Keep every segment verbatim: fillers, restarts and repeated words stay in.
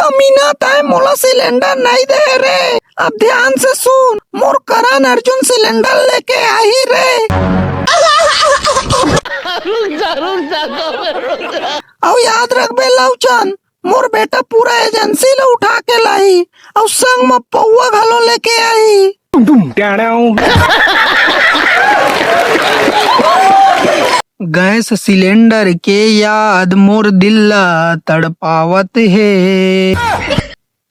अमीना, तैं मोला सिलेंडर नइ दे रे। अब ध्यान से सुन, मोर करण अर्जुन सिलेंडर लेके आही रे। अउ याद रखबे लौचन, मोर बेटा पूरा एजेंसी ल उठा के लाही, अउ संग म पौवा घलो लेके आही। गैस सिलेंडर के याद मोर दिल ला तड़पावत हे।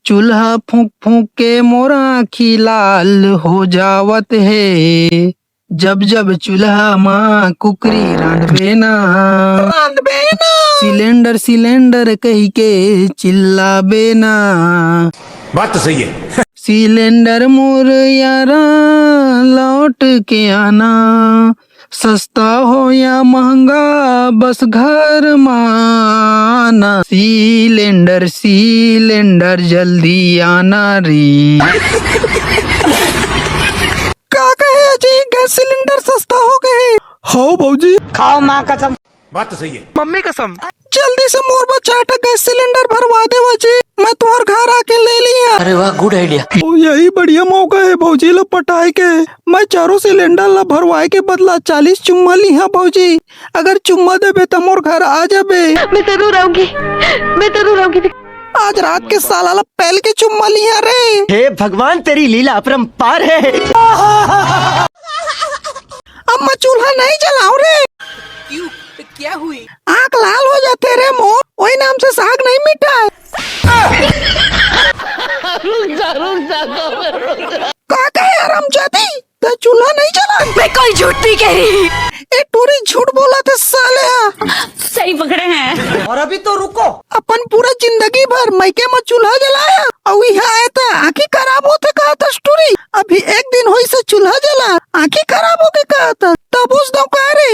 चूल्हा फूंक फूंक के मोर आँखी लाल हो जावत हे। जब जब चूल्हा म कुकरी रांधबे ना, रांधबे ना। सिलेंडर सिलेंडर कहि के चिल्लाबे ना। बात तो सही है। सिलेंडर मोर यारा लौट के आना, सस्ता हो या महंगा बस घर म आना। सिलेंडर सिलेंडर जल्दी आना रे। का कहे अजी, गैस सिलेंडर सस्ता हो गए? हव भौजी। खाओ माँ कसम। बात तो सही है। मम्मी कसम। जल्दी से मोर बर चार ठा गैस सिलेंडर भरवा देवा जी, मैं तुम्हार घर आके ले लिया। अरे वाह, गुड आइडिया। ओ, यही बढ़िया मौका है भौजी ला पटाए के। मैं चारों सिलेंडर ला भरवाए के बदला चालीस चुम्मा लिहा भौजी। अगर चुम्मा देबे त मोर घर आ जाबे। मैं जरूर आऊंगी, मैं जरूर आऊंगी। आज रात के साला ला पहल के चुम्मा लिहा रे। हे भगवान, तेरी लीला अपरंपार है। अब मैं चूल्हा नहीं जलाऊं रे। क्यों? तो क्या हुई? आंख लाल हो जाथे रे मोर, ओही नाम से साग नहीं मिठाय। रुक जा, रुक जा, रुक जा। का कहे हरामजादी? तैं चूल्हा नहीं जला? मैं कोई झूठ नहीं कह रही। ए टूरी, झूठ बोलथे साले हा। सही पकड़े हैं। और अभी तो रुको। अपन पूरा जिंदगी भर मइके म चूल्हा जलाया, अउ इहाँ आए त आँखी खराब होथे कहत हस टूरी। अभी एक दिन होइस हे चूल्हा जला, आँखी खराब होगे कहत हस, तब उस दौं का रे।